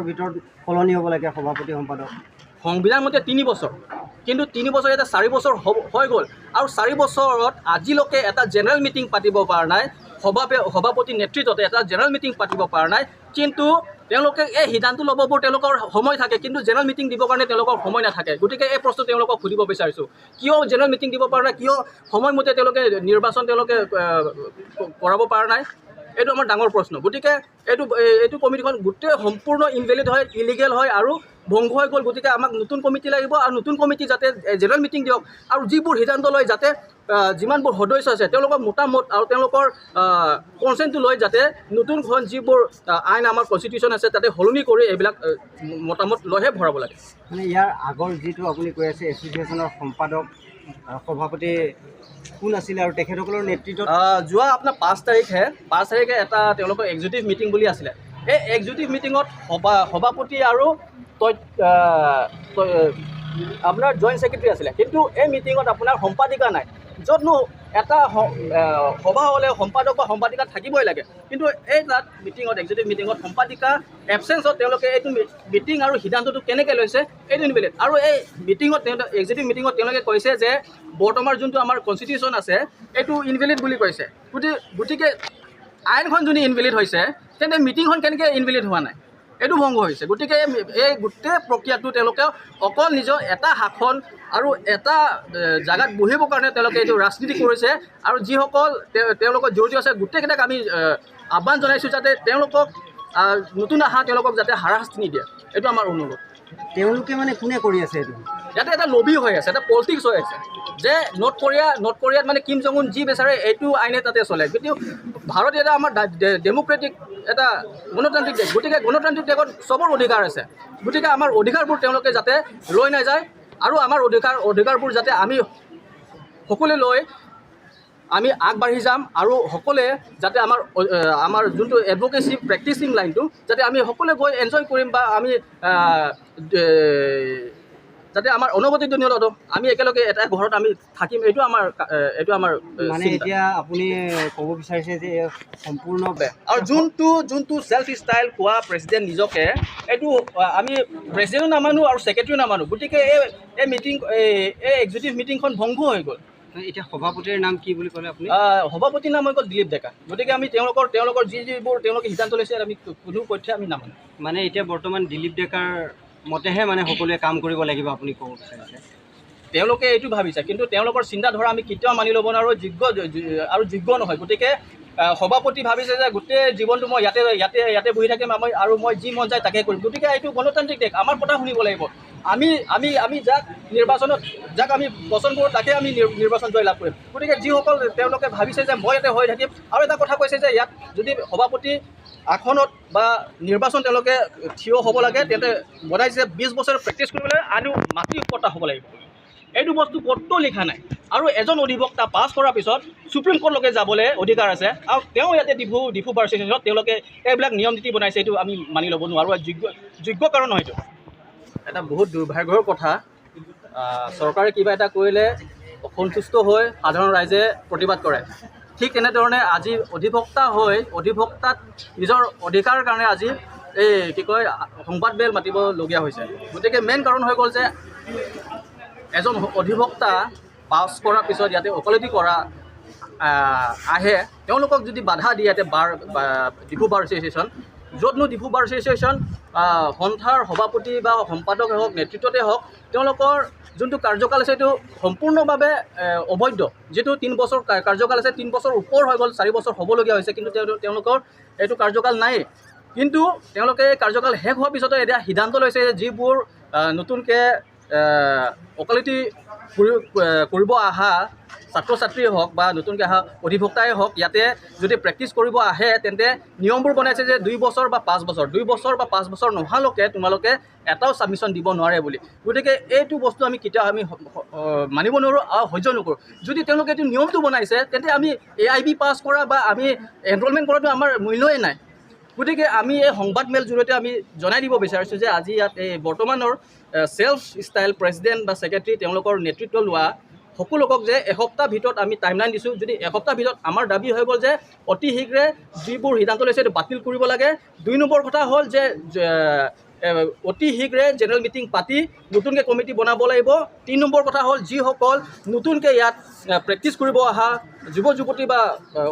বছৰৰ ভিতৰত সলনি হ'ব লাগে সভাপতি সম্পাদক? সংবিধান মতে 3 বছৰ, কিন্তু 3 বছৰ এতিয়া 4 বছৰ হৈ গ'ল আৰু 4 বছৰত আজিলৈকে এটা জেনেৰেল মিটিং পাতিব পৰা নাই, সভাপতি নেতৃত্বতে এটা জেনেৰেল মিটিং পাতিব পৰা নাই। কিন্তু তেওঁলোকে এই সিদ্ধান্ত ল'ববোৰ তেওঁলোকৰ সময় থাকে, কিন্তু জেনেৰেল মিটিং দিবৰ কাৰণে তেওঁলোকৰ সময় নাথাকে। গতিকে এই প্ৰশ্ন তেওঁলোকক সুধিব বিচাৰিছোঁ, কিয় জেনেৰেল মিটিং দিব পৰা নাই, কিয় সময়মতে তেওঁলোকে নিৰ্বাচন তেওঁলোকে কৰাব পৰা নাই, এইটো আমাৰ ডাঙৰ প্ৰশ্ন। গতিকে এইটো কমিটিখন গোটেই সম্পূৰ্ণ ইনভেলিড হয়, ইলিগেল হয় আৰু ভংগ হৈ গ'ল। গতিকে আমাক নতুন কমিটি লাগিব আৰু নতুন কমিটি যাতে জেনেৰেল মিটিং দিয়ক আৰু যিবোৰ সিদ্ধান্ত লয় যাতে যিমানবোৰ সদস্য আছে তেওঁলোকৰ মতামত আৰু তেওঁলোকৰ কনচেণ্টটো লৈ যাতে নতুনখন যিবোৰ আইন আমাৰ কনষ্টিটিউশ্যন আছে তাতে সলনি কৰি এইবিলাক মতামত লৈহে ভৰাব লাগে। মানে ইয়াৰ আগৰ যিটো আপুনি কৈ আছে এছ'চিয়েশ্যনৰ সম্পাদক সভাপতি কোন আছিলে আৰু তেখেতসকলৰ নেতৃত্বত? যোৱা আপোনাৰ 5 তাৰিখে এটা তেওঁলোকৰ এক্সিকিউটিভ মিটিং বুলি আছিলে। এই এক্সিকিউটিভ মিটিঙত সভাপতি আৰু আপোনাৰ জইণ্ট ছেক্ৰেটাৰী আছিলে, কিন্তু এই মিটিঙত আপোনাৰ সম্পাদিকা নাই। য'তনো এটা সভা হ'লে সম্পাদক বা সম্পাদিকা থাকিবই লাগে, কিন্তু এই তাত মিটিঙত এক্সিকিউটিভ মিটিঙত সম্পাদিকা এবচেঞ্চত তেওঁলোকে এইটো মিটিং আৰু সিদ্ধান্তটো কেনেকৈ লৈছে এইটো ইনভেলিড। আৰু এই মিটিঙত তেওঁলোকে এক্সিকিউটিভ মিটিঙত তেওঁলোকে কৈছে যে বৰ্তমান যোনটো আমাৰ কনষ্টিটিউশ্যন আছে এইটো ইনভেলিড বুলি কৈছে। গতিকে আইনখন যদি ইনভেলিড হৈছে তেন্তে মিটিংখন কেনেকৈ ইনভেলিড হোৱা নাই, এইটো ভংগ হৈছে। গতিকে এই গোটেই প্ৰক্ৰিয়াটো তেওঁলোকে অকল নিজৰ এটা শাসন আৰু এটা জাগাত বহিবৰ কাৰণে তেওঁলোকে এইটো ৰাজনীতি কৰিছে। আৰু যিসকল তেওঁলোকৰ জড়িত আছে গোটেইকেইটাক আমি আহ্বান জনাইছোঁ যাতে তেওঁলোকক নতুন আশা তেওঁলোকক যাতে হাৰাশাস্তি নিদিয়ে, এইটো আমাৰ অনুৰোধ। তেওঁলোকে মানে কোনে কৰি আছে এইটো? ইয়াতে এটা লবি হৈ আছে, এটা পলিটিক্স হৈ আছে যে নৰ্থ কোৰিয়াত মানে কিম জং উন যি বিচাৰে এইটো আইনে তাতে চলে। কিন্তু ভাৰত এটা আমাৰ ডেম'ক্ৰেটিক এটা গণতান্ত্ৰিক দেশ, গতিকে গণতান্ত্ৰিক দেশত চবৰ অধিকাৰ আছে। গতিকে আমাৰ অধিকাৰবোৰ তেওঁলোকে যাতে লৈ নাযায় আৰু আমাৰ অধিকাৰবোৰ যাতে আমি সকলোৱে লৈ আমি আগবাঢ়ি যাম আৰু সকলোৱে যাতে আমাৰ যোনটো এডভকেচি প্ৰেক্টিচিং লাইনটো যাতে আমি সকলোৱে গৈ এনজয় কৰিম বা আমি যাতে আমাৰ অনবদ্য দিনত আমি একেলগে এটা ঘৰত আমি থাকিম, এইটো আমাৰ মানে এতিয়া আপুনি ক'ব বিচাৰিছে যে সম্পূৰ্ণ আৰু যোনটো চেল্ফ ষ্টাইল কোৱা প্ৰেচিডেণ্ট নিজকে এইটো আমি প্ৰেচিডেণ্টো নামানো আৰু ছেক্ৰেটাৰীও নামানো। গতিকে এই মিটিং এই এক্সিকিউটিভ মিটিংখন ভংগ হৈ গ'ল। এতিয়া সভাপতিৰ নাম কি বুলি ক'লে আপুনি? সভাপতিৰ নাম হৈ গ'ল দিলীপ ডেকা। গতিকে আমি তেওঁলোকৰ যিবোৰ তেওঁলোকে সিদ্ধান্ত লৈছে আমি কোনো পক্ষে আমি নামানো। মানে এতিয়া বৰ্তমান দিলীপ ডেকাৰ মতেহে মানে সকলোৱে কাম কৰিব লাগিব আপুনি ক'ব বিচাৰিছে? তেওঁলোকে এইটো ভাবিছে, কিন্তু তেওঁলোকৰ চিন্তাধাৰা আমি কেতিয়াও মানি ল'ব নোৱাৰোঁ, আৰু যোগ্য নহয়। গতিকে সভাপতি ভাবিছে যে গোটেই জীৱনটো মই ইয়াতে ইয়াতে ইয়াতে বহি থাকিম আৰু মই যি মন যায় তাকে কৰিম। গতিকে এইটো গণতান্ত্ৰিক দেশ, আমাৰ কথা শুনিব লাগিব। আমি আমি আমি যাক নিৰ্বাচনত যাক আমি পচন্দ কৰোঁ তাকে আমি নিৰ্বাচন জয়লাভ কৰিম। গতিকে যিসকল তেওঁলোকে ভাবিছে যে মই ইয়াতে হৈ থাকিম, আৰু এটা কথা কৈছে যে ইয়াত যদি সভাপতি আসনত বা নিৰ্বাচন তেওঁলোকে থিয় হ'ব লাগে তেন্তে বনাইছে 20 বছৰ প্ৰেক্টিচ কৰিবলৈ আৰু মাটি পট্টা হ'ব লাগিব, এইটো বস্তু ক'তো লিখা নাই। আৰু এজন অধিবক্তা পাছ কৰাৰ পিছত সুপ্ৰিম কোৰ্টলৈকে যাবলৈ অধিকাৰ আছে আৰু তেওঁ ইয়াতে ডিফু বাৰ এছ'চিয়েশ্যনত তেওঁলোকে এইবিলাক নিয়ম নীতি বনাইছে, এইটো আমি মানি ল'ব নোৱাৰোঁ আৰু যোগ্য কাৰণ নহয়। এইটো এটা বহুত দুৰ্ভাগ্যৰ কথা। চৰকাৰে কিবা এটা কৰিলে অসন্তুষ্ট হৈ সাধাৰণ ৰাইজে প্ৰতিবাদ কৰে। ঠিক তেনেধৰণে আজি অধিবক্তা হৈ অধিবক্তাক নিজৰ অধিকাৰৰ কাৰণে আজি এই কি কয় সংবাদমেল মাতিবলগীয়া হৈছে। গতিকে মেইন কাৰণ হৈ গ'ল যে এজন অধিবক্তা পাছ কৰাৰ পিছত ইয়াতে ওকালতি কৰা আহে, তেওঁলোকক যদি বাধা দিয়ে ইয়াতে ডিফু বাৰ এছ'চিয়েশ্যন, য'তনো ডিফু বাৰ এছ'চিয়েশ্যন সন্থাৰ সভাপতি বা সম্পাদকে হওক নেতৃত্বতে হওক তেওঁলোকৰ যোনটো কাৰ্যকাল আছে সেইটো সম্পূৰ্ণভাৱে অবৈধ। যিটো 3 বছৰ কাৰ্যকাল আছে, 3 বছৰ ওপৰ হৈ গ'ল, 4 বছৰ হ'বলগীয়া হৈছে, কিন্তু তেওঁলোকৰ এইটো কাৰ্যকাল নায়েই। কিন্তু তেওঁলোকে কাৰ্যকাল শেষ হোৱাৰ পিছতে এতিয়া সিদ্ধান্ত লৈছে যে যিবোৰ নতুনকৈ ওকালতি কৰিব অহা ছাত্ৰ ছাত্ৰীয়ে হওক বা নতুনকৈ অহা অধিবক্তাই হওক ইয়াতে যদি প্ৰেক্টিচ কৰিব আহে তেন্তে নিয়মবোৰ বনাইছে যে 2 বছৰ বা 5 বছৰ, 2 বছৰ বা 5 বছৰ নোহোৱালৈকে তোমালোকে এটাও ছাবমিশ্যন দিব নোৱাৰে বুলি। গতিকে এইটো বস্তু আমি কেতিয়াও আমি মানিব নোৱাৰোঁ আৰু সহ্য নকৰোঁ। যদি তেওঁলোকে এইটো নিয়মটো বনাইছে তেন্তে আমি AIB পাছ কৰা বা আমি এনৰলমেণ্ট কৰাটো আমাৰ মূল্যই নাই। গতিকে আমি এই সংবাদমেল জৰিয়তে আমি জনাই দিব বিচাৰিছোঁ যে আজি ইয়াত এই বৰ্তমানৰ চেল্ফ ষ্টাইল প্ৰেচিডেণ্ট বা ছেক্ৰেটাৰী তেওঁলোকৰ নেতৃত্ব লোৱা সকলোকক যে এসপ্তাহ ভিতৰত আমি টাইমলাইন দিছোঁ। যদি এসপ্তাহ ভিতৰত আমাৰ দাবী হৈ গ'ল যে অতি শীঘ্ৰে যিবোৰ সিদ্ধান্ত লৈছে সেইটো বাতিল কৰিব লাগে। 2 নম্বৰ কথা হ'ল যে অতি শীঘ্ৰে জেনেৰেল মিটিং পাতি নতুনকৈ কমিটি বনাব লাগিব। 3 নম্বৰ কথা হ'ল যিসকল নতুনকৈ ইয়াত প্ৰেক্টিছ কৰিব অহা যুৱ যুৱতী বা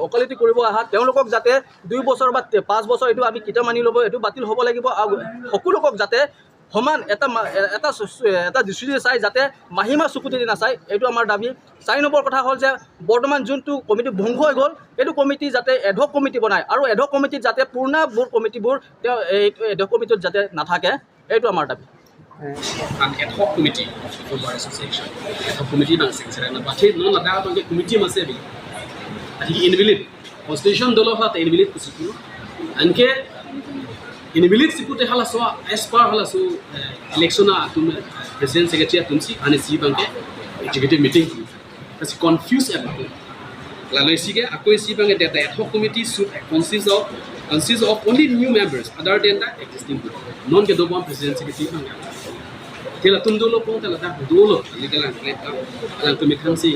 ওকালতি কৰিব অহা তেওঁলোকক যাতে 2 বছৰ বা 5 বছৰ এইটো আমি কেতিয়াও মানি ল'ব, এইটো বাতিল হ'ব লাগিব। আৰু সকলোকক যাতে সমান এটা এটা এটা দৃষ্টিৰে চাই, যাতে মাহিমা চকুতেদি নাচায়, এইটো আমাৰ দাবী। 4 নম্বৰ কথা হ'ল যে বৰ্তমান যোনটো কমিটি ভংগ হৈ গ'ল, এইটো কমিটি যাতে এডহক কমিটি বনায় আৰু এডহক কমিটিত যাতে পূৰ্ণাবোৰ কমিটিবোৰ তেওঁ এই এডহক কমিটিত যাতে নাথাকে, এইটো আমাৰ দাবী। An ad hoc committee of the Bar Association. Ad hoc committee bang sing sera na bathe non la da bang committee ma se bi. Ati invalid constitution dolo ha invalid kusiku. Anke invalid sipute hala so as per hala so election a tum president secretary tumsi ane si bangke executive meeting ku. Kasi confuse about la loi si ke akoi si bangke that the ad hoc committee should consist of only new members other than the existing group. Non ke do bang president secretary bangke tela tundolo pong tela da dolo legal and ta alang tumi khansi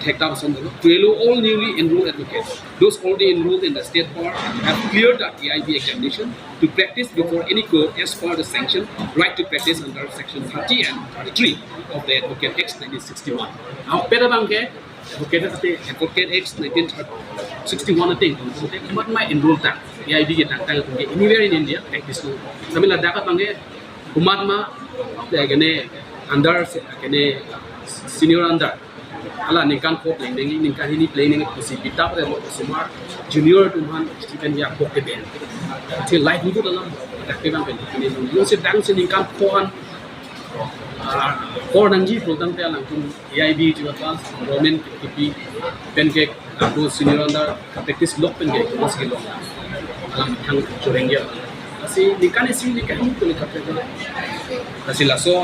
thekta pasondolo to allow all newly enrolled advocates, those already enrolled in the state bar have cleared the AIB examination to practice before any court as per the sanction right to practice under section 30 and 33 of the Advocate Act 1961. Now pera bangke Advocate Advocate Act 1961 ate kumat ma enroll ta AIB ke tang tang anywhere in India practice no samila dakat bangke kumat ma kene under kene senior under ala ningkan ko playing nengi ningkan hini playing nengi kusi bitap re sumar junior tumhan stipend ya ko ke ben the life ni dalam takpe bang ben kene yo se dang se ningkan ko han for nangji program te alang tum AIB jiwa class government KP pen ke ako senior under practice lock pen ke ko skill alang thang chorengya asi ningkan isi ningkan ko le kapte asi laso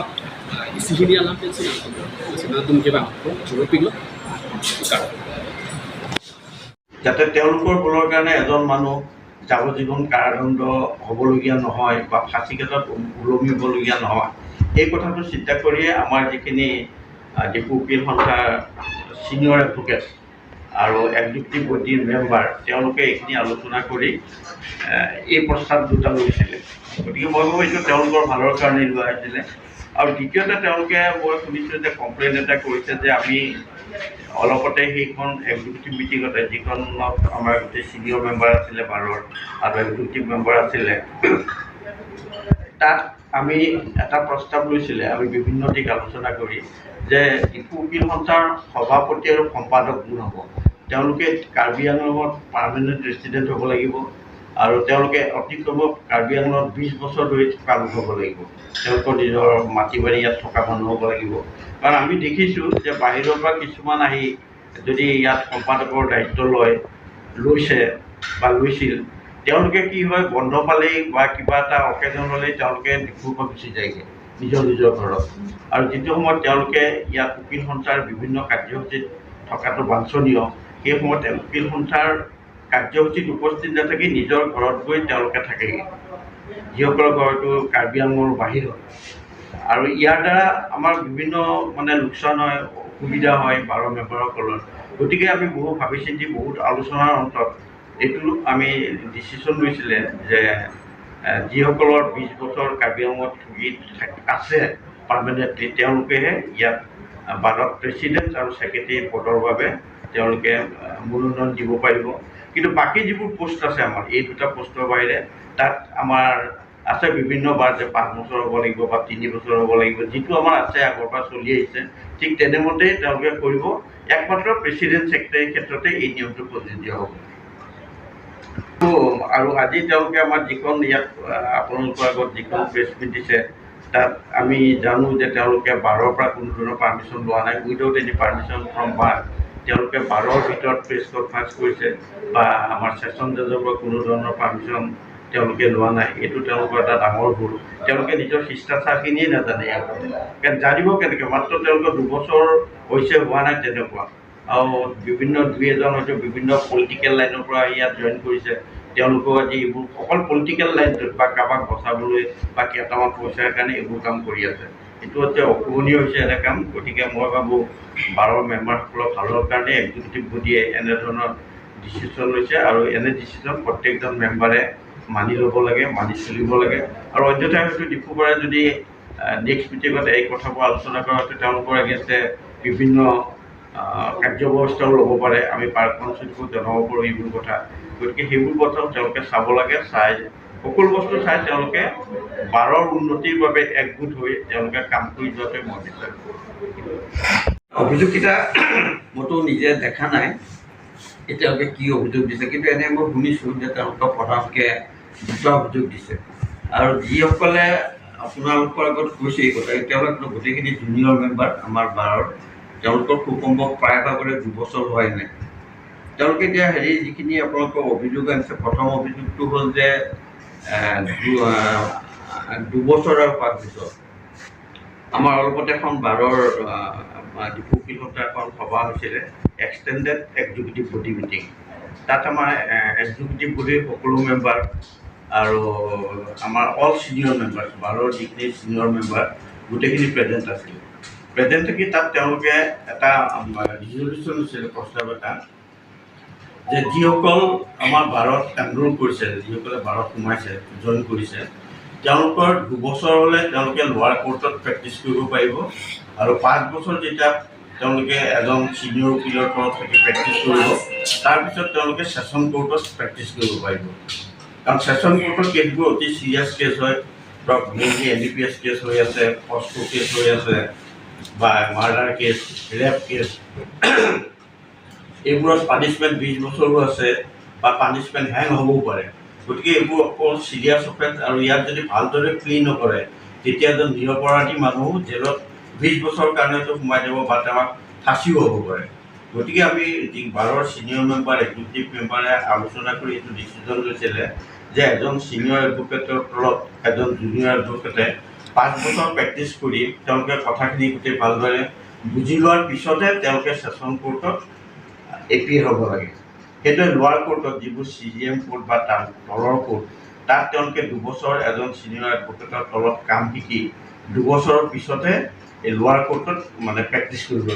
isi hini alam pen se asi na tum ke bang choro piglo যাতে তেওঁলোকৰ ভুলৰ কাৰণে এজন মানুহ যাৱজ্জীৱন কাৰাদণ্ড হ'বলগীয়া নহয় বা ফাঁচী কাঠত ওলমিবলগীয়া নহয়, এই কথাটো চিন্তা কৰিয়ে আমাৰ যিখিনি ডিফু উকীল সন্থাৰ ছিনিয়ৰ এডভকেট আৰু এক্সিকিউটিভ বডিৰ মেম্বাৰ, তেওঁলোকে এইখিনি আলোচনা কৰি এই প্ৰস্তাৱ দুটা লৈছিলে। গতিকে মই ভাবোঁ এইটো তেওঁলোকৰ ভালৰ কাৰণে লোৱা হৈছিলে। আৰু দ্বিতীয়তে তেওঁলোকে মই শুনিছোঁ যে কমপ্লেইন এটা কৰিছে যে আমি অলপতে সেইখন এক্সিকিউটিভ মিটিঙতে যিখনত আমাৰ গোটেই ছিনিয়ৰ মেম্বাৰ আছিলে বাৰৰ আৰু এক্সিকিউটিভ মেম্বাৰ আছিলে, তাত আমি এটা প্ৰস্তাৱ লৈছিলে, আমি বিভিন্ন দিশ আলোচনা কৰি যে ডিফু উকীল সন্থাৰ সভাপতি আৰু সম্পাদক কোন হ'ব, তেওঁলোকে কাৰ্বি আংলঙত পাৰ্মানেণ্ট ৰেচিডেণ্ট হ'ব লাগিব আৰু তেওঁলোকে অতি কমেও কাৰ্বি আংলঙত 20 বছৰ ধৰি থকা লোক হ'ব লাগিব, তেওঁলোকৰ নিজৰ মাটি বাৰী ইয়াত থকা মানুহ হ'ব লাগিব। কাৰণ আমি দেখিছোঁ যে বাহিৰৰ পৰা কিছুমান আহি যদি ইয়াত সম্পাদকৰ দায়িত্ব লৈছে বা লৈছিল, তেওঁলোকে কি হয় বন্ধ পালেই বা কিবা এটা অকেজন হ'লেই তেওঁলোকে ডিফুৰ পৰা গুচি যায়গৈ নিজৰ নিজৰ ঘৰত। আৰু যিটো সময়ত তেওঁলোকে ইয়াত উকীল সন্থাৰ বিভিন্ন কাৰ্যসূচীত থকাটো বাঞ্ছনীয়, সেই সময়ত উকীল সন্থাৰ কাৰ্যসূচীত উপস্থিত নাথাকি নিজৰ ঘৰত গৈ তেওঁলোকে থাকেগৈ, যিসকলৰ ঘৰটো কাৰ্বি আংলঙৰ বাহিৰত। আৰু ইয়াৰ দ্বাৰা আমাৰ বিভিন্ন মানে লোকচান হয়, অসুবিধা হয় বাৰৰ মেম্বাৰসকলৰ। গতিকে আমি বহু ভাবি চিন্তি বহুত আলোচনাৰ অন্তত এইটো আমি ডিচিশ্যন লৈছিলে যে যিসকলৰ 20 বছৰ কাৰ্বি আংলঙত থাকি আছে পাৰ্মানেণ্টলি, তেওঁলোকেহে ইয়াত বাৰত প্ৰেচিডেণ্ট আৰু ছেক্ৰেটেৰী পদৰ বাবে তেওঁলোকে মনোনয়ন দিব পাৰিব। কিন্তু বাকী যিবোৰ পোষ্ট আছে আমাৰ এই দুটা পোষ্টৰ বাহিৰে তাত আমাৰ আছে বিভিন্ন বাৰ যে 5 বছৰ হ'ব লাগিব বা 3 বছৰ হ'ব লাগিব, যিটো আমাৰ আছে আগৰ পৰা চলি আহিছে, ঠিক তেনেমতেই তেওঁলোকে কৰিব। একমাত্ৰ প্ৰেচিডেণ্ট ছেক্ৰেটাৰীৰ ক্ষেত্ৰতে এই নিয়মটো প্ৰযোজ্য হ'ব। আৰু আজি তেওঁলোকে আমাৰ যিখন ইয়াত আপোনালোকৰ আগত যিখন প্ৰেছ মিট দিছে, তাত আমি জানো যে তেওঁলোকে বাৰৰ পৰা কোনো ধৰণৰ পাৰ্মিশ্যন লোৱা নাই, without any permission from bar তেওঁলোকে বাৰৰ ভিতৰত প্ৰেছ কনফাৰেঞ্চ কৰিছে বা আমাৰ ছেশ্যন জাজৰ পৰা কোনো ধৰণৰ পাৰ্মিশ্যন তেওঁলোকে লোৱা নাই। এইটো তেওঁলোকৰ এটা ডাঙৰ ভুল। তেওঁলোকে নিজৰ শিষ্টাচাৰখিনিয়ে নাজানে ইয়াৰ বাবে, কাৰণ জানিব কেনেকৈ, মাত্ৰ তেওঁলোকৰ 2 বছৰ হৈছে হোৱা নাই তেনেকুৱা। আৰু বিভিন্ন দুই এজন হয়তো বিভিন্ন পলিটিকেল লাইনৰ পৰা ইয়াত জইন কৰিছে, তেওঁলোকেও আজি এইবোৰ অকল পলিটিকেল লাইনটোত বা কাৰোবাক বচাবলৈ বা কেইটামান পইচাৰ কাৰণে এইবোৰ কাম কৰি আছে। এইটো অতি অশোভনীয় হৈছে এনে কাম। গতিকে মই ভাবোঁ বাৰৰ মেম্বাৰসকলৰ ভালৰ কাৰণে এক্সিকিউটিভ বডিয়ে এনেধৰণৰ ডিচিশ্যন লৈছে আৰু এনে ডিচিশ্যন প্ৰত্যেকজন মেম্বাৰে মানি ল'ব লাগে, মানি চলিব লাগে। আৰু অন্যথাই হয়তো ডিফু বাৰে যদি নেক্সট মিটিঙত এই কথাবোৰ আলোচনা কৰা হয়তো তেওঁলোকৰ এগেইনষ্টে বিভিন্ন কাৰ্যব্যৱস্থাও ল'ব পাৰে। আমি বাৰ কাউন্সিলকো জনাব পাৰোঁ এইবোৰ কথা। গতিকে সেইবোৰ কথাও তেওঁলোকে চাব লাগে, চাই সকলো বস্তু চাই তেওঁলোকে বাৰৰ উন্নতিৰ বাবে একগোট হৈ তেওঁলোকে কাম কৰি যোৱাটোৱে মই বিচাৰোঁ। অভিযোগকেইটা মইতো নিজে দেখা নাই এতিয়ালৈকে কি অভিযোগ দিছে, কিন্তু এনেই মই শুনিছোঁ যে তেওঁলোকে প্ৰধানকৈ দুটা অভিযোগ দিছে। আৰু যিসকলে আপোনালোকৰ আগত কৈছে এই কথা, তেওঁলোক গোটেইখিনি জুনিয়ৰ মেম্বাৰ আমাৰ বাৰৰ, তেওঁলোকৰ খুব সম্ভৱ প্ৰায়ভাগৰে 2 বছৰ হোৱাই নাই। তেওঁলোকে এতিয়া হেৰি যিখিনি আপোনালোকৰ অভিযোগ আনিছে, প্ৰথম অভিযোগটো হ'ল যে 2 বছৰ আৰু 5 বছৰ আমাৰ অলপতে এখন বাৰৰ ডিফু উকিল সন্থাৰ এখন সভা হৈছিলে, এক্সটেণ্ডেড এক্সিকিউটিভ বডি মিটিং। তাত আমাৰ এক্সিকিউটিভ বডিৰ সকলো মেম্বাৰ আৰু আমাৰ অল ছিনিয়ৰ মেম্বাৰ্ছ, বাৰৰ যিখিনি ছিনিয়ৰ মেম্বাৰ গোটেইখিনি প্ৰেজেণ্ট আছিলে। প্ৰেজেণ্ট থাকি তাত তেওঁলোকে এটা ৰিজলিউশ্যন দিছিলে, প্ৰস্তাৱ এটা, যে যিসকল আমাৰ বাৰত এনৰোল কৰিছে, যিসকলে বাৰত সোমাইছে, জইন কৰিছে, তেওঁলোকৰ 2 বছৰ হ'লে তেওঁলোকে লোৱাৰ কোৰ্টত প্ৰেক্টিছ কৰিব পাৰিব আৰু 5 বছৰ যেতিয়া তেওঁলোকে এজন ছিনিয়ৰ উকিলৰ তলত থাকি প্ৰেক্টিছ কৰিব, তাৰপিছত তেওঁলোকে ছেশ্যন কোৰ্টত প্ৰেক্টিছ কৰিব পাৰিব। কাৰণ ছেশ্যন কোৰ্টৰ কেছবোৰ অতি ছিৰিয়াছ কেছ হয়। ধৰক মেইনলি NDPS cash হৈ আছে, পস্কো কেছ হৈ আছে, বা মাৰ্ডাৰ কেছ, ৰেপ কেছ, এইবোৰত পানিছমেণ্ট 20 বছৰো আছে বা পানিছমেণ্ট হেং হ'বও পাৰে। গতিকে এইবোৰ অকল ছিৰিয়াছ অফেন্স আৰু ইয়াত যদি ভালদৰে প্লি নকৰে তেতিয়া এজন নিৰপৰাধী মানুহো জেলত 20 বছৰৰ কাৰণেতো সোমাই যাব বা তেওঁক ফাঁচিও হ'ব পাৰে। গতিকে আমি যি বাৰৰ ছিনিয়ৰ মেম্বাৰ, এক্সিকিউটিভ মেম্বাৰে আলোচনা কৰি এইটো ডিচিশ্যন লৈছিলে যে এজন ছিনিয়ৰ এডভকেটৰ তলত এজন জুনিয়ৰ এডভকেটে 5 বছৰ প্ৰেক্টিছ কৰি তেওঁলোকে কথাখিনি গোটেই ভালদৰে বুজি লোৱাৰ পিছতহে তেওঁলোকে ছেশ্যন কোৰ্টত এপিয়াৰ হ'ব লাগে। সেইদৰে লোৱাৰ কোৰ্টত যিবোৰ CJM court বা তাৰ তলৰ কোৰ্ট, তাত তেওঁলোকে 2 বছৰ এজন ছিনিয়ৰ এডভকেটৰ তলত কাম শিকি 2 বছৰৰ পিছতহে এই লোৱাৰ কোৰ্টত মানে প্ৰেক্টিছ কৰিব।